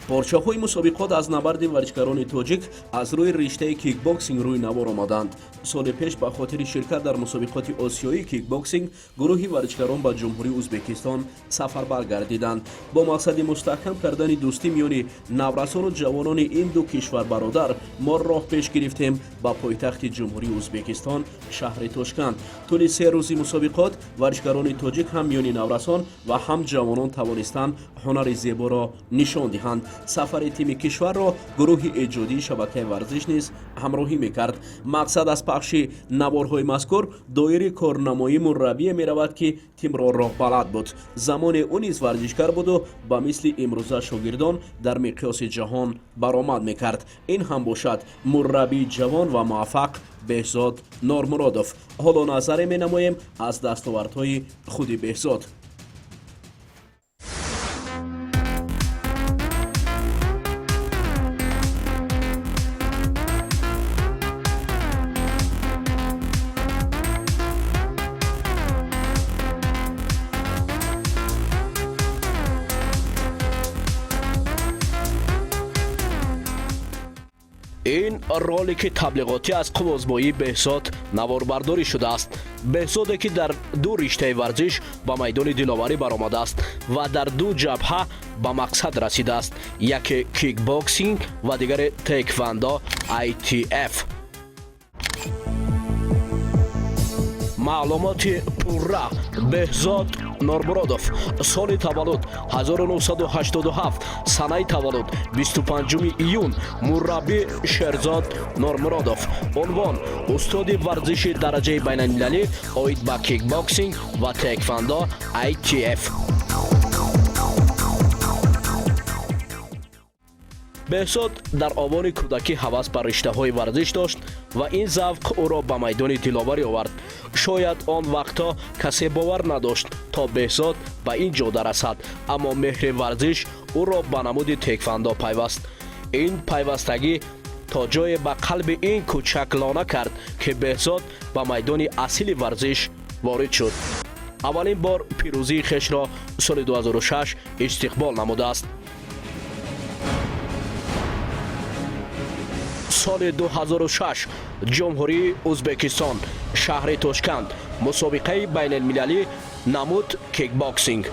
Порчаҳои мусобиқот аз набарди варзишгарони тоҷик аз рӯи риштаи кикбоксинг рӯи навор омаданд. Соли пеш ба хотири ширкат дар мусобиқоти осиёии кикбоксинг гурӯҳи варзишгарон ба Ҷумҳурии Ӯзбекистон сафарбар гардиданд. Бо мақсади мустаҳкам кардани дӯстӣ миёни наврасону ҷавонони ин ду кишвар бародар мо роҳ пеш гирифтем ба пойтахти Ҷумҳурии Ӯзбекистон, шаҳри Тошканд. Тӯли 3 рӯзи мусобиқот варзишгарони тоҷик ҳам миёни наврасон ва ҳам ҷавонон тавонистанд ҳунари зеборо нишон диҳанд. Сафари тими кишварро гурӯҳи эҷодии шабакаи варзиш низ ҳамроҳӣ мекард. Мақсад аз пахши наворҳои мазкур доири корнамоии мураббие меравад, ки тимро роҳбалад буд. Замоне ӯ низ варзишгар буду ба мисли имрӯза шогирдон дар миқёси ҷаҳон баромад мекард. Ин ҳам бошад мураббии ҷавон ва муваффақ Беҳзод Нормуродов. Ҳоло назаре менамоем аз дастовардҳои худи Беҳзод. Ин ролики таблиғотӣ аз қувваозмоии Беҳзод наворбардорӣ шудааст. Беҳзоде, ки дар ду риштаи варзиш ба майдони диловарӣ баромадааст ва дар ду ҷабҳа ба мақсад расидааст: яке кикбоксинг ва дигаре таэквондо ITF. Маълумоти пурра: Беҳзод Нормуродов, соли таваллуд 1987, санаи таваллуд 25 июн, мураббӣ Шерзод Нормуродов, унвон устоди варзиши дараҷаи байналмилалӣ оид ба кикбоксинг ва таэквондо ITF. Беҳзод дар овони кӯдакӣ ҳавас ба риштаҳои варзиш дошт ва ин завқ ӯро ба майдони диловарӣ овард. Шояд он вақтҳо касе бовар надошт, то Беҳзод ба ин ҷода расад, аммо меҳри варзиш ӯро ба намуди таэквондо пайваст. Ин пайвастагӣ то ҷое ба қалби ин кӯчак лона кард, ки Беҳзод ба майдони асили варзиш ворид шуд. Аввалин бор пирӯзии хешро соли 2006 истиқбол намудааст. Соли 2006, Ҷумҳурии Ӯзбекистон, шаҳри Тошканд, мусобиқаи байналмилалӣ, намуд кикбоксинг.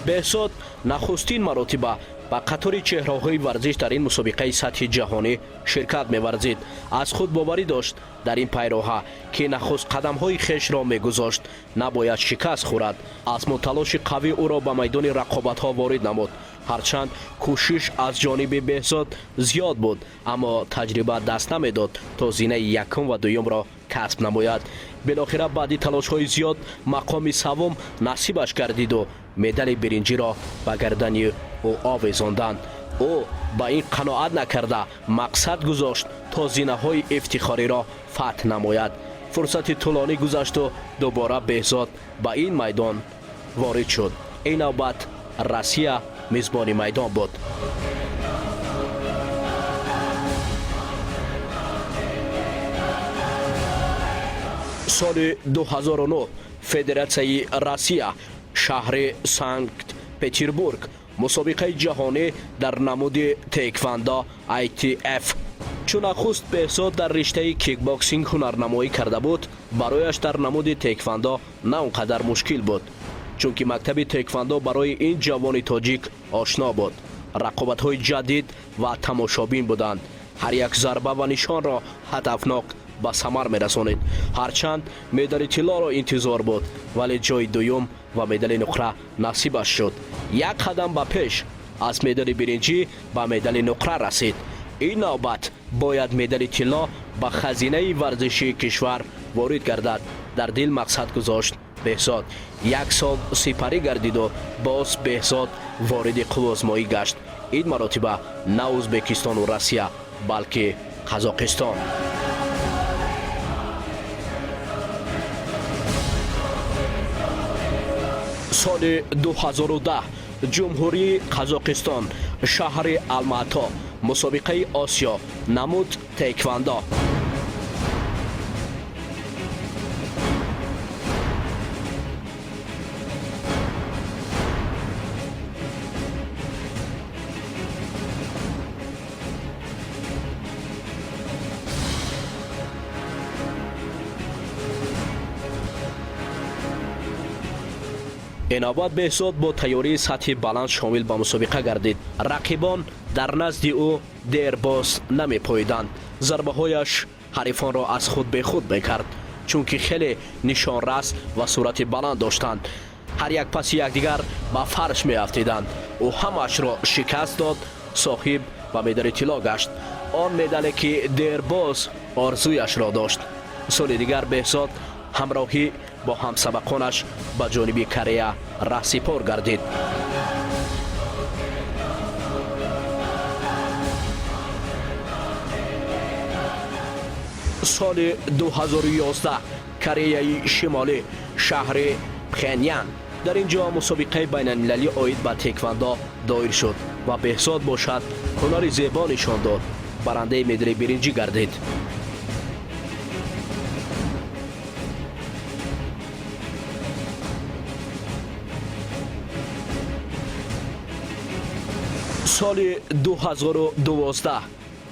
Беҳзод нахустин маротиба ба қатори чеҳраҳои варзиш дар ин мусобиқаи сатҳи ҷаҳонӣ ширкат меварзид. Аз худ боварӣ дошт дар ин пайроҳа, ки нахуст қадамҳои хешро мегузошт, набояд шикаст хӯрад. Азму талоши қавӣ ӯро ба майдони рақобатҳо ворид намуд. Ҳарчанд кӯшиш аз ҷониби Беҳзод зиёд буд, аммо таҷриба даст намедод, то зинаи якум ва дуюмро касб намояд. Билохира баъди талошҳои зиёд мақоми саввум насибаш гардиду медали биринҷиро ба гардани ӯ овезонданд. Ӯ ба ин қаноат накарда, мақсад гузошт, то зинаҳои ифтихориро фатҳ намояд. Фурсати тӯлонӣ гузашту дубора Беҳзод ба ин майдон ворид шуд. Ин навбат Россия мизбони майдон буд. Соли 2009, Федератсияи Россия, шаҳри Санкт Петербург, мусобиқаи ҷаҳонӣ дар намуди таэквондо ITF. Чун нахуст Беҳзод дар риштаи кикбоксинг ҳунарнамоӣ карда буд, барояш дар намуди таэквондо на он қадар мушкил буд, чунки мактаби таэквондо барои ин ҷавони тоҷик ошно буд. Рақобатҳои ҷадид ва тамошобин буданд. Ҳар як зарба ва нишонро ҳадафнок ба самар мерасонид. Ҳарчанд медали тиллоро интизор буд, вале ҷои дуюм ва медали нуқра насибаш шуд. Як қадам ба пеш аз медали биринҷӣ ба медали нуқра расид. Ин навбат бояд медали тилло ба хазинаи варзишии кишвар ворид гардад, дар дил мақсад гузошт Беҳзод. Як сол сипарӣ гардиду боз Беҳзод вориди қувваозмоӣ гашт. Ин маротиба на Ӯзбекистону Россия, балки Қазоқистон. Соли 2010, Ҷумҳурии Қазоқистон, шаҳри Алмато, мусобиқаи Осиё, намуд таэквондо. Ин навбат Беҳзод бо тайёрии сатҳи баланд шомил ба мусобиқа гардид. Рақибон дар назди ӯ дербоз намепоиданд. Зарбаҳояш ҳарифонро аз худ бехуд мекард, чунки хеле нишонрас ва суръати баланд доштанд. Ҳар як паси якдигар ба фарш меафтиданд. Ӯ ҳамаашро шикаст дод, соҳиб ба медали тилло гашт, он медале ки дербоз орзуяшро дошт. Соли дигар Беҳзод ҳамроҳӣ бо ҳамсабақонаш ба ҷониби Корея раҳсипор гардид. Соли 2011, Кореяи Шимолӣ, шаҳри Пхенян. Дар ин ҷо мусобиқаи байналмилалӣ оид ба теквандо доир шуд ва Беҳзод бошад ҳунари зебо нишон дод, барандаи медали биринҷӣ гардид. Соли 2012,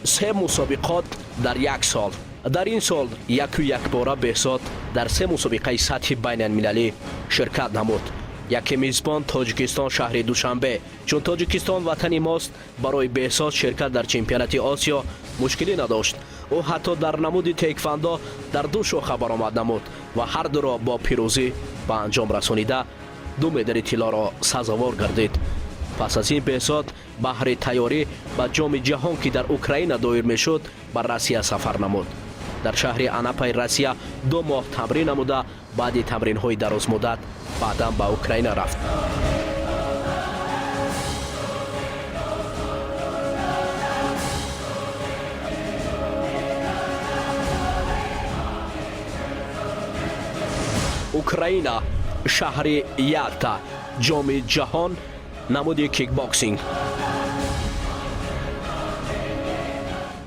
се мусобиқот дар як сол. Дар ин сол яку якбора Беҳзод дар се мусобиқаи сатҳи байналмилалӣ ширкат намуд. Яке мизбон Тоҷикистон, шаҳри Душанбе. Чун Тоҷикистон ватани мост, барои Беҳзод ширкат дар чемпионати Осиё мушкилӣ надошт. Ӯ ҳатто дар намуди теквандо дар ду шоха баромад намуд ва ҳар дуро бо пирӯзӣ ба анҷом расонида, ду медали тиллоро сазовор гардид. Пас аз ин Беҳзод баҳри тайёрӣ ба Ҷоми ҷаҳон, ки дар Украина доир мешуд, ба Россия сафар намуд. Дар шаҳри Анапаи Россия 2 моҳ тамрин намуда, баъди тамринҳои дарозмуддат баъдан ба Украина рафт. Украина, шаҳри Ялта, Ҷоми ҷаҳон, намуди кикбоксинг.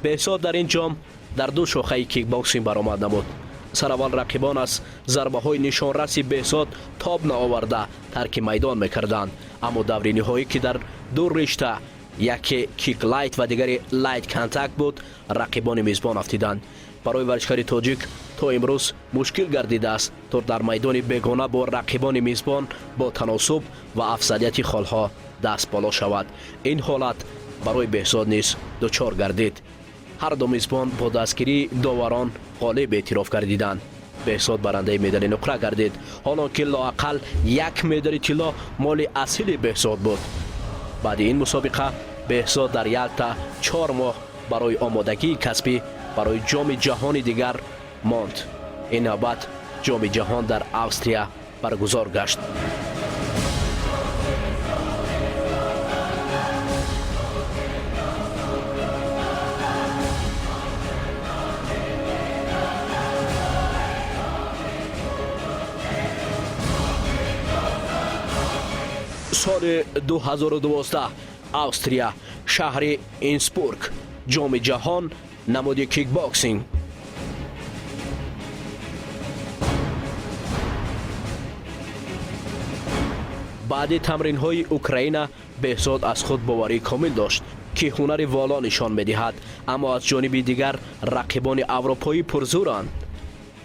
Беҳзод дар ин ҷом дар ду шохаи кикбоксинг баромад намуд. Сараввал рақибон аз зарбаҳои нишонраси Беҳзод тоб наоварда, тарки майдон мекарданд. Аммо даври ниҳоӣ, ки дар ду ришта, яке киклайт ва дигари лайт контакт буд, рақибони мизбон афтиданд. Барои варзишгари тоҷик то имрӯз мушкил гардидааст, то дар майдони бегона бо рақибони мизбон бо таносуб ва афзалияти холҳо даст боло шавад. Ин ҳолат барои Беҳзод низ дучор гардид. Ҳар ду мизбон бо дастгирии доварон ғолиб эътироф гардиданд. Беҳзод барандаи медали нуқра гардид, ҳолон ки лоақал як медали тилло моли асили Беҳзод буд. Баъди ин мусобиқа Беҳзод дар Ялта 4 моҳ барои омодагии касбӣ барои Ҷоми ҷаҳони дигар монд. Ин навбат Ҷоми ҷаҳон дар Австрия баргузор гашт. Соли 2012, Австрия, шаҳри Инсбург, Ҷоми ҷаҳон, намуди кикбоксинг. Баъди тамринҳои Украина Беҳзод аз худ боварии комил дошт, ки ҳунари воло нишон медиҳад, аммо аз ҷониби дигар рақибони аврупоӣ пурзӯранд.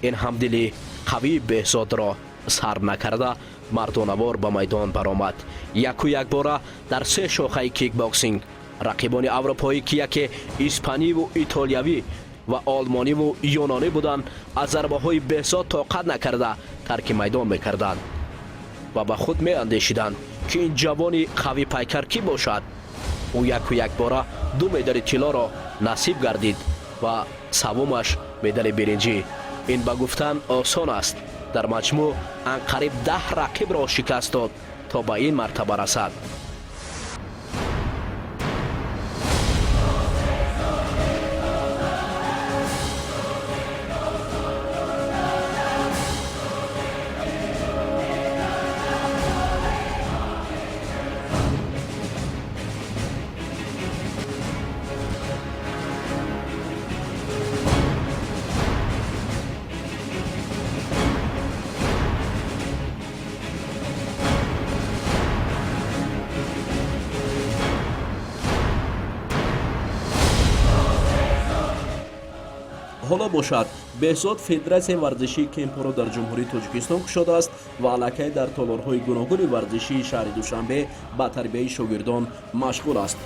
Ин ҳамдили қавии Беҳзодро сар накарда, мардонавор ба майдон баромад. Яку якбора дар се шохаи кикбоксинг рақибони аврупоӣ, ки яке испаниву итолиявӣ ва олмониву юнонӣ буданд, аз зарбаҳои Беҳзод тоқат накарда, тарки майдон мекарданд ва ба худ меандешиданд, ки ин ҷавони қавипайкар кӣ бошад. Ӯ яку якбора ду медали тиллоро насиб гардид ва саввумаш медали биринҷӣ. Ин ба гуфтан осон аст. Дар маҷмӯъ анқариб 10 рақибро шикаст дод, то ба ин мартаба расад. Ҳоло бошад, Беҳзод федератсияи варзишии кемпоро дар Ҷумҳурии Тоҷикистон кушодааст ва аллакай дар толорҳои гуногуни варзишии шаҳри Душанбе ба тарбияи шогирдон машғул аст.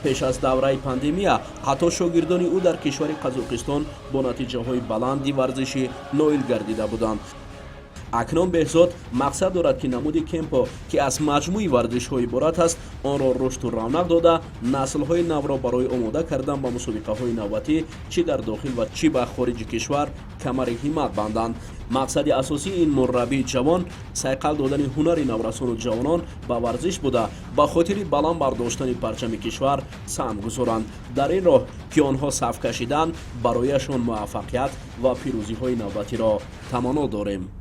Пеш аз давраи пандемия ҳатто шогирдони ӯ дар кишвари Қазоқистон бо натиҷаҳои баланди варзишӣ ноил гардида буданд. Акнун Беҳзод мақсад дорад, ки намуди кемпо, ки аз маҷмӯи варзишҳо иборат аст, онро рушду равнақ дода, наслҳои навро барои омода кардан ба мусобиқаҳои навбатӣ, чӣ дар дохил ва чӣ ба хориҷи кишвар, камари ҳиммат банданд. Мақсади асосии ин мураббии ҷавон сайқал додани ҳунари наврасону ҷавонон ба варзиш буда, ба хотири баланд бардоштани парчами кишвар саҳм гузоранд. Дар ин роҳ, ки онҳо саф кашиданд, барояшон муваффақият ва пирӯзиҳои навбатиро таманно дорем.